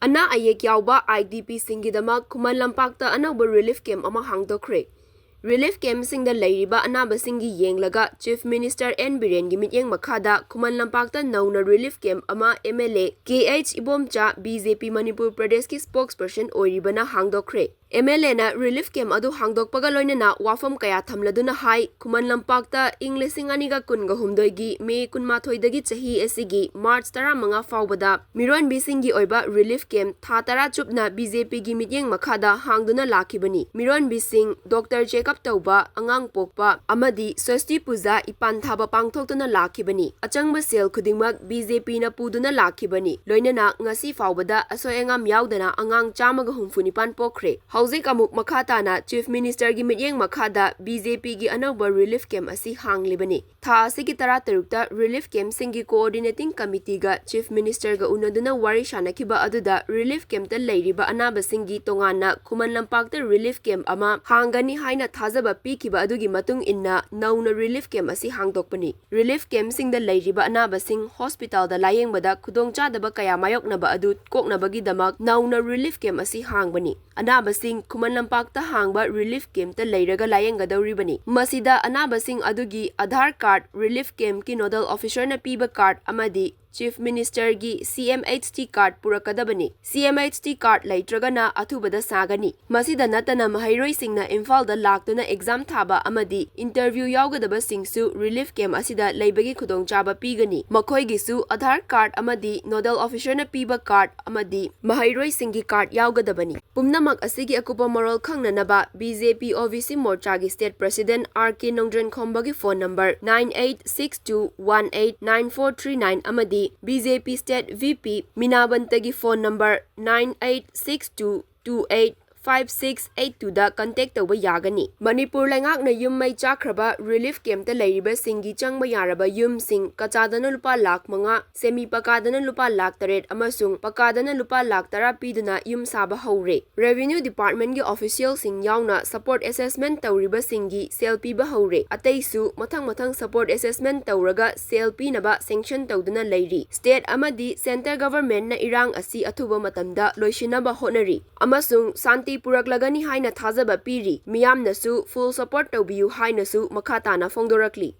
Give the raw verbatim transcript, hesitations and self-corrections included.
ꯑꯅꯥ ꯑꯌꯦꯛ ꯌꯥꯎꯕ IDPꯁꯤꯡꯒꯤꯗꯃꯛ ꯈꯨꯃꯟ ꯂꯝꯄꯥꯛꯇ ꯑꯅꯧꯕ relief camp ꯑꯃ ꯍꯥꯡꯗꯣꯛꯈ꯭ꯔꯦ꯫ Relief campꯁꯤꯡꯗ ꯂꯩꯔꯤꯕ ꯑꯅꯥꯕꯁꯤꯡꯒꯤ ꯌꯦꯡꯂꯒ Chief Minister N ꯕꯤꯔꯦꯟꯒꯤ ꯃꯤꯠꯌꯦꯡ ꯃꯈꯥꯗ ꯈꯨꯃꯟ ꯂꯝꯄꯥꯛꯇ ꯅꯧꯅ relief camp ꯑꯃ MLA ꯀꯦ ꯑꯩꯆ ꯏꯕꯣꯝꯆꯥ, BJP ꯃꯅꯤꯄꯨꯔ ꯄ꯭ꯔꯗꯦꯁꯀꯤ spokesperson ꯑꯣꯏꯔꯤꯕꯅ ꯍꯥꯡꯗꯣꯛꯈ꯭ꯔꯦ꯫ MLAꯅ relief camp ꯑꯗꯨ ꯍꯥꯡꯗꯣꯛꯄꯒ ꯂꯣꯏꯅꯅ ꯋꯥꯐꯝ ꯀꯌꯥ ꯊꯝꯂꯗꯨꯅ ꯍꯥꯏ, ꯈꯨꯃꯟ ꯂꯝꯄꯥꯛꯇ ꯏꯪ ꯂꯤꯁꯤꯡ ꯑꯅꯤꯒ ꯀꯨꯟꯒ ꯍꯨꯝꯗꯣꯏꯒꯤ ꯃꯦ ꯀꯨꯟꯃꯥꯊꯣꯏꯗꯒꯤ ꯆꯍꯤ ꯑꯁꯤꯒꯤ ꯃꯥꯔꯆ ꯇꯔꯥꯃꯉꯥ ꯐꯥꯎꯕꯗ ꯃꯤꯔꯣꯟꯕꯤꯁꯤꯡꯒꯤ ꯑꯣꯏꯕ relief camp ꯊꯥ ꯇꯔꯥ ꯆꯨꯞꯅ BJPꯒꯤ ꯃꯤꯠꯌꯦꯡ ꯃꯈꯥꯗ ꯍꯥꯡꯗꯨꯅ ꯂꯥꯛꯈꯤꯕꯅꯤ꯫ ꯃꯤꯔꯣꯟꯕꯤꯁꯤꯡ doctor checkup ꯇꯧꯕ, ꯑꯉꯥꯡ ꯄꯣꯛꯄ ꯑꯃꯗꯤ ꯁ꯭ꯋꯁꯇꯤ ꯄꯨꯖꯥ ꯏꯄꯥꯟ ꯊꯥꯕ ꯄꯥꯡꯊꯣꯛꯇꯨꯅ ꯂꯥꯛꯈꯤꯕꯅꯤ꯫ ꯑꯆꯪꯕ ꯁꯦꯜ ꯈꯨꯗꯤꯡꯃꯛ BJPꯅ ꯄꯨꯗꯨꯅ ꯂꯥꯛꯈꯤꯕꯅꯤ꯫ ꯂꯣꯏꯅꯅ ꯉꯁꯤ ꯐꯥꯎꯕꯗ ꯑꯁꯣꯏ ꯑꯉꯥꯝ ꯌꯥꯎꯗꯅ ꯑꯉꯥꯡ ꯆꯥꯝꯃꯒ ꯍꯨꯝꯐꯨ ꯅꯤꯄꯥꯟ ꯄꯣꯛꯈ꯭ꯔꯦ꯫ ꯍꯧꯖꯤꯛ ꯑꯃꯨꯛ ꯃꯈꯥ ꯇꯥꯅ Chief Ministerꯒꯤ ꯃꯤꯠꯌꯦꯡ ꯃꯈꯥꯗ BJPꯒꯤ ꯑꯅꯧꯕ relief camp ꯑꯁꯤ ꯍꯥꯡꯂꯤꯕꯅꯤ꯫ ꯊꯥ ꯑꯁꯤꯒꯤ ꯇꯔꯥꯇꯔꯨꯛꯇ relief campꯁꯤꯡꯒꯤ coordinating committeeꯒ Chief Ministerꯒ ꯎꯅꯗꯨꯅ ꯋꯥꯔꯤ ꯁꯥꯅꯈꯤꯕ ꯑꯗꯨꯗ relief campꯇ ꯂꯩꯔꯤꯕ ꯑꯅꯥꯕꯁꯤꯡꯒꯤ ꯇꯣꯉꯥꯟꯅ ꯈꯨꯃꯟ ꯂꯝꯄꯥꯛꯇ relief camp ꯑꯃ ꯍꯥꯡꯒꯅꯤ ꯍꯥꯏꯅ ꯊꯥꯖꯕ ꯄꯤꯈꯤꯕ ꯑꯗꯨꯒꯤ ꯃꯇꯨꯡ ꯏꯟꯅ ꯅꯧꯅ relief camp ꯑꯁꯤ ꯍꯥꯡꯗꯣꯛꯄꯅꯤ꯫ Relief campꯁꯤꯡꯗ ꯂꯩꯔꯤꯕ ꯑꯅꯥꯕꯁꯤꯡ hospitalꯗ ꯂꯥꯌꯦꯡꯕꯗ ꯈꯨꯗꯣꯡꯆꯥꯗꯕ ꯀꯌꯥ ꯃꯥꯌꯣꯛꯅꯕ ꯑꯗꯨ ꯀꯣꯛꯅꯕꯒꯤꯗꯃꯛ ꯅꯧꯅ relief camp ꯑꯁꯤ ꯍꯥꯡꯕꯅꯤ꯫ ꯑꯅꯥꯕꯁꯤꯡ ꯈꯨꯃꯟ ꯂꯝꯄꯥꯛꯇ ꯍꯥꯡꯕ relief campꯇ ꯂꯩꯔꯒ ꯂꯥꯌꯦꯡꯒꯗꯧꯔꯤꯕꯅꯤ꯫ ꯃꯁꯤꯗ ꯑꯅꯥꯕꯁꯤꯡ ꯑꯗꯨꯒꯤ Aadhaar card, relief campꯀꯤ nodal officerꯅ ꯄꯤꯕ card ꯑꯃꯗꯤ Chief Ministerꯒꯤ CMHT card ꯄꯨꯔꯛꯀꯗꯕꯅꯤ꯫ CMHT card ꯂꯩꯇ꯭ꯔꯒꯅ ꯑꯊꯨꯕꯗ ꯁꯥꯒꯅꯤ꯫ ꯃꯁꯤꯗ ꯅꯠꯇꯅ ꯃꯍꯩꯔꯣꯏꯁꯤꯡꯅ ꯏꯝꯐꯥꯜꯗ ꯂꯥꯛꯇꯨꯅ exam ꯊꯥꯕ ꯑꯃꯗꯤ interview ꯌꯥꯎꯒꯗꯕꯁꯤꯡꯁꯨ relief camp ꯑꯁꯤꯗ ꯂꯩꯕꯒꯤ ꯈꯨꯗꯣꯡꯆꯥꯕ ꯄꯤꯒꯅꯤ꯫ ꯃꯈꯣꯏꯒꯤꯁꯨ Aadhaar card ꯑꯃꯗꯤ nodal officerꯅ ꯄꯤꯕ card ꯑꯃꯗꯤ ꯃꯍꯩꯔꯣꯏꯁꯤꯡꯒꯤ card ꯌꯥꯎꯒꯗꯕꯅꯤ꯫ ꯄꯨꯝꯅꯃꯛ ꯑꯁꯤꯒꯤ ꯑꯀꯨꯞꯄ ꯃꯔꯣꯜ ꯈꯪꯅꯅꯕ BJP OBC Morchaꯒꯤ State President R K ꯅꯣꯡꯗ꯭ꯔꯦꯟꯈꯣꯝꯕꯒꯤ phone number nine eight six two one eight nine four three nine ꯑꯃꯗꯤ BJP State VP ꯃꯤꯅꯥꯕꯟꯇꯒꯤ phone number nine eight six two two eight five six eight two ꯗ contact ꯇꯧꯕ ꯌꯥꯒꯅꯤ꯫ ꯃꯅꯤꯄꯨꯔ ꯂꯩꯉꯥꯛꯅ ꯌꯨꯝ ꯃꯩ ꯆꯥꯛꯈ꯭ꯔꯕ relief camp ꯇ ꯂꯩꯔꯤꯕꯁꯤꯡꯒꯤ ꯆꯪꯕ ꯌꯥꯔꯕ ꯌꯨꯝꯁꯤꯡ ꯀꯆꯥꯗꯅ ꯂꯨꯄꯥ ꯂꯥꯈ ꯃꯉꯥ, semi ꯄꯀꯥꯗꯅ ꯂꯨꯄꯥ ꯂꯥꯈ ꯇꯔꯦꯠ ꯑꯃꯁꯨꯡ ꯄꯀꯥꯗꯅ ꯂꯨꯄꯥ ꯂꯥꯈ ꯇꯔꯥ ꯄꯤꯗꯨꯅ ꯌꯨꯝ ꯁꯥꯕ ꯍꯧꯔꯦ꯫ Revenue Department ꯀꯤ official ꯁꯤꯡ ꯌꯥꯎꯅ spot assessment ꯇꯧꯔꯤꯕꯁꯤꯡꯒꯤ ꯁꯦꯜ ꯄꯤꯕ ꯍꯧꯔꯦ꯫ ꯑꯇꯩꯁꯨ ꯃꯊꯪ ꯃꯊꯪ spot assessment ꯇꯧꯔꯒ ꯁꯦꯜ ꯄꯤꯅꯕ sanction ꯇꯧꯗꯨꯅ ꯂꯩꯔꯤ꯫ State ꯑꯃꯗꯤ Centre Government ꯅ ꯏꯔꯥꯡ ꯑꯁꯤ ꯑꯊꯨꯕ ꯃꯇꯝꯗ ꯂꯣꯏꯁꯤꯟꯅꯕ ꯍꯣꯠꯅꯔꯤ ꯑꯃꯁꯨꯡ ꯁꯥꯟꯇꯤ ꯄꯨꯔꯛꯂꯒꯅꯤ ꯍꯥꯏꯅ ꯊꯥꯖꯕ ꯄꯤꯔꯤ꯫ ꯃꯤꯌꯥꯝꯅꯁꯨ full support ꯇꯧꯕꯤꯌꯨ ꯍꯥꯏꯅꯁꯨ ꯃꯈꯥ ꯇꯥꯅ ꯐꯣꯡꯗꯣꯔꯛꯂꯤ꯫